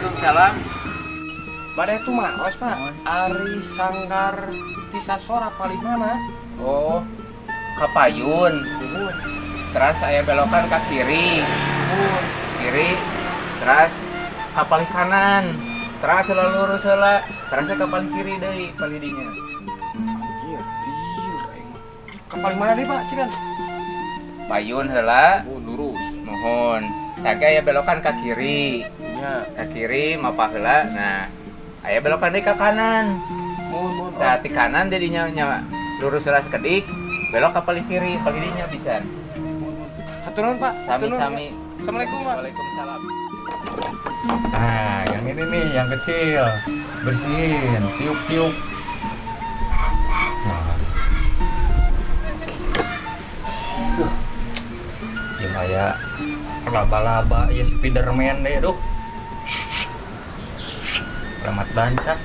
Waalaikumsalam. Bade tumaros, Pak. Ari sanggar Cisasora palih mana? Oh, kapayun. Nuhun. Terus saya belokan ke kiri. Nuhun. Kiri, terus ka palih kanan. Terus selalu lurus heula, terus ka palih kiri deui palih dinya. Anjir, lieur aing mah. Ka palih mana deui, Pak? Cikan. Payun heula, Oh, lurus. Muhun. Tadi aya belokan ke kiri. Nya. Ke kiri mapah heula. Nah, aya belokan deui ka kanan. Muhun, muhun. Nah, di kanan jadinya nya lurus heula sekedik, belok ke palih kiri, palih dinya pisan. Hatur nuhun, Pak. Hatur nuhun, Sami-sami. ya. Assalamualaikum, Pak. Waalaikumsalam. Nah, yang ini nih, yang kecil. Bersihin, tiup-tiup. Nah. Ya kayak laba-laba, ya Spiderman deh, duh. Selamat dancak.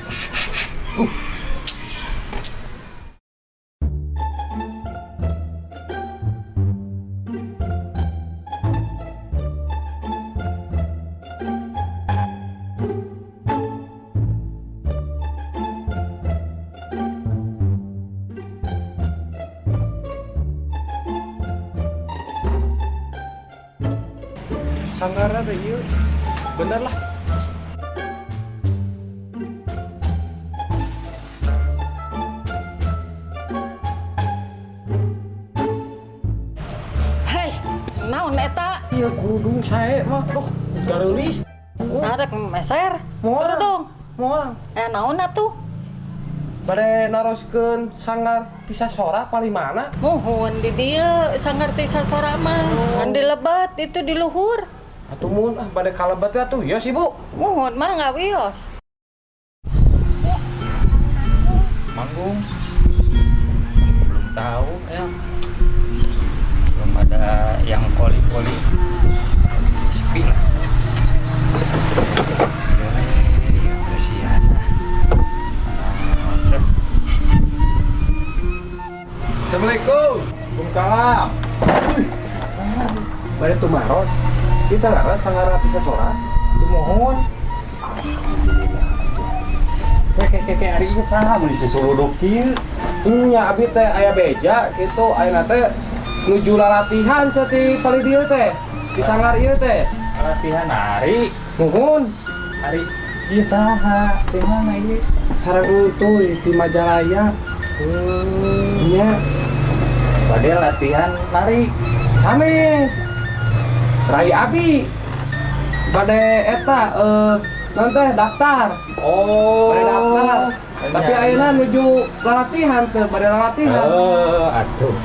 Sanggarna teh ieu. Bener lah. Hei, naon eta? Iya, kerudung saya mah. Duh, gareulis. Narek meser. Moal. Kerudung. Moal. Naon atuh? Bade naroskeun sanggar Cisasora palih mana? Muhun di dieu sanggar Cisasora mah. Kan di lebet itu di luhur. Atuh mun ah bade kalebet we atuh. Yos, Ibu. Muhun mah nggak wios. Manggung. Belum tahu ya. Belum ada yang koli-koli. Sepi lah. Ya, ya, kasihan lah. Nah, Assalamualaikum. Waalaikumsalam. Bade tumaros. Kita laras sanggar Cisasora. Muhun. Alhamdulillah. Kayak kayak kayak hari ini saha mun disuluduk kieu. Nya abi teh aya beja gitu, ayeuna teh nuju lalatihan ti palih dieu teh. Di sanggar ieu teh. Latihan nari. Muhun. Hari ieu saha? Di mana ieu? Sareng tuh di Majalaya. Nya Bade latihan nari. Sanes. Rai abi. Bade eta naon teh daftar. Oh. Bade daftar. Tapi ayeuna nuju lalatihan teh, bade lalatihan. Oh, atuh.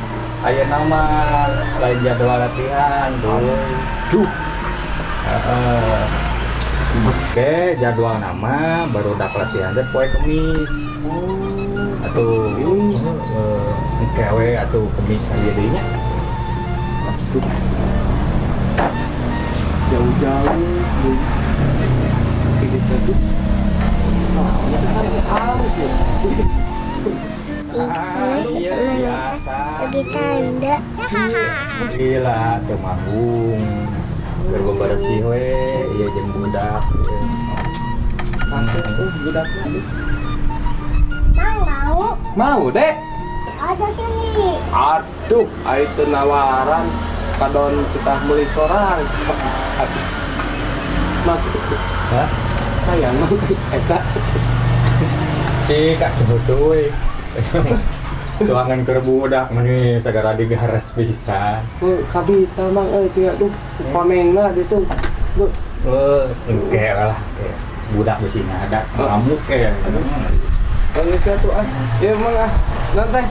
Ayeuna mah lain jadwal latihan, tuh. Duh. Heeh. Oke, jadwal nama baru dak latihan teh poe Kemis. Oh. Atuh, heeh, engke we atuh Kemis aya deui nya. Aduh. Jauh-jauh deui. Ini tuh. Halus ya. Ah, iya biasa. Lagi tanda. Gila, teu manggung. Keur bebersih we, ieu jeung budak. Masuk tuh budaknya aduh. Mang mau? Mau, Dek? Ada tuh nih. Aduh, ai teu nawaran kadon kita meuli sorang. Aduh. Mak, Hah? sayang mah eta. Cik, atuh we. Tuangan keur budak meni sagara digares pisan. Heuh, kabita mang euy teh aduh, konengna ditu. Duh, Eh, engke lah, engke. Budak bisi ngadak ngamuk ya. Oh, ieu teh atuh ah. Ieu mang ah. Naon teh?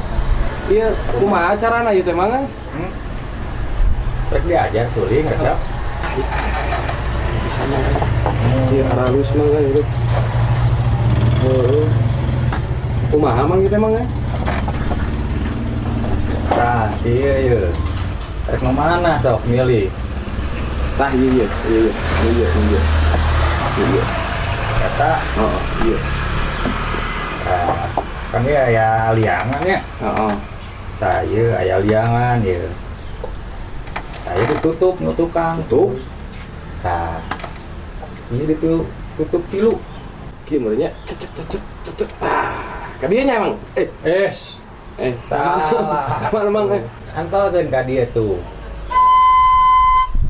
Ieu kumaha carana ieu teh mang? Ah? Hmm? Rek diajar suling resep. Bisa mang. Ieu aralus mang euy hidup. Heuh. Kumaha mang ieu teh mang? Ah? Tah, ieu ieu. Rek nu mana sok milih? Tah ieu ieu, ieu ieu, ieu ieu. Ieu. Eta, Heeh, ieu. tah, kan ieu aya liangan ya. Heeh. Tah, ieu aya liangan ieu. Tah, ieu ditutup nu tukang. Tutup. Tah. Ieu ditu Tutup tilu. Kieu meureun nya. Cet cet cet cet, cet. Ah, ka dieu nya Mang. Eh, Es. eh, Salah. Mana Mang? Eh. Antokeun ka dieu tuh.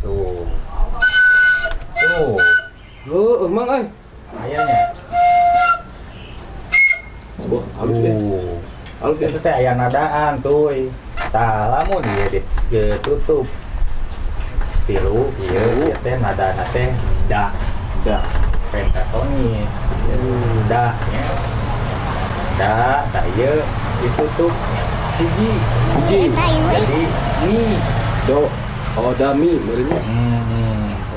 Tuh. Tuh. Heuh, Mang euy. Aya nya. Wah, halus deh. Tuh. Halus deh. Itu teh aya nadaan tuh. Tah, lamun ieu ditutup tilu ieu ieu teh nadana teh da, Da. pentatonis. Da nya. Da, tah ieu ditutup hiji. Hiji. Eta ieu. Jadi mi. Do. Oh, da mi meureun nya.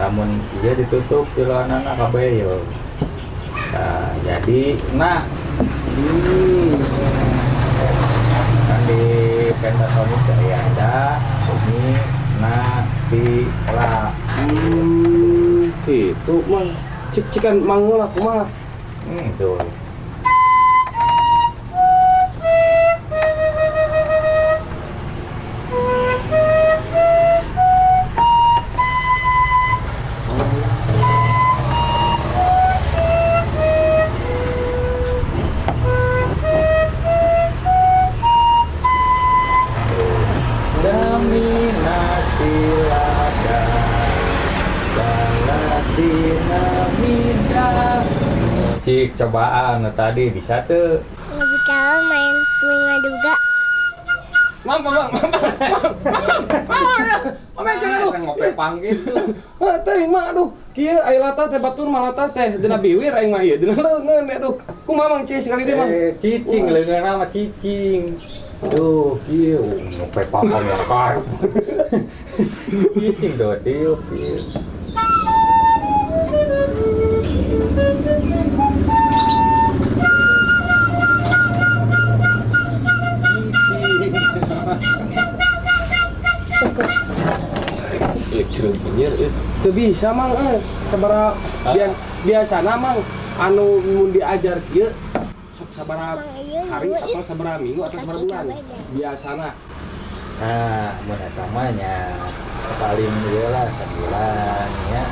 Lamun ieu ditutup tiluanana kabeh yeuh. Nah, jadi nah kan di pentatonis aya da, mi, na, si, la. Gitu Mang. Cik cikan Mang lah kumaha. Tuh. Dami nasi lada, Baladina. Cik, cobaan nu tadi bisa tuh. Lebih tahu main telinga juga. Mang, mang, mang, mang, mang, mang, mang, jangan aduh. Ngope panggil. Ah, teh mah aduh, kieu aya latah teh batur mah latah teh dina biwir aing mah ieu, dina leungeun aduh. Kumaha Mang cing sekali deui Mang? Eh, cicing leungeun mah cicing. Tuh, kieu ngope pangkong ya karep. Cicing do tiup kieu. Ieu cereng penyir ieu. Teu bisa Mang eh sabaraha biasana Mang anu mun diajar kieu sok sabaraha Mang, ieu hari ieu, atau sabaraha minggu atau sabaraha Kaki bulan coba deh. biasana. Nah, mun eta mah nya paling ieu lah sebulan ya.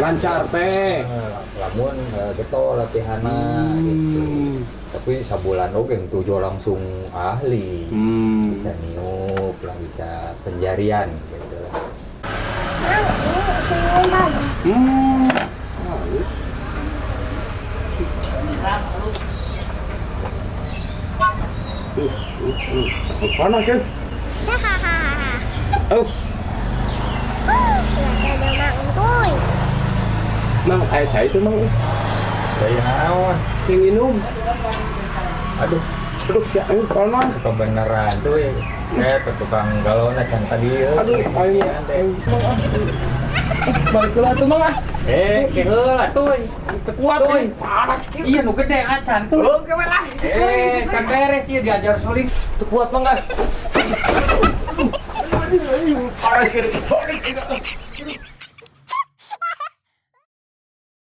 Lancar teh. Lamun getol latihanna gitu. Tapi sabulan oge tujuh langsung ahli. Bisa niup lah, bisa penjarian gitu lah. Mang, ini semua bagus. Halus. Panas ya. Hahaha. Oh, Lihat ada Mang Entuy. Mang, aya cai itu Mang. Cai naon? Cai minum. Aduh, Aduh, ya, aduh, panas. kebenaran tuh ya. Tukang galona can tadi euy. Aduh, aing aing, Mang ah. Balik heula atuh Mang ah. Ke heula tuh. Teu kuat euy. Panas kieu. Iya nu gede acan tuh. Belum ke lah. Can beres ieu diajar suling. Teu kuat Mang ah. Aduh, aduh, aduh, panas kieu.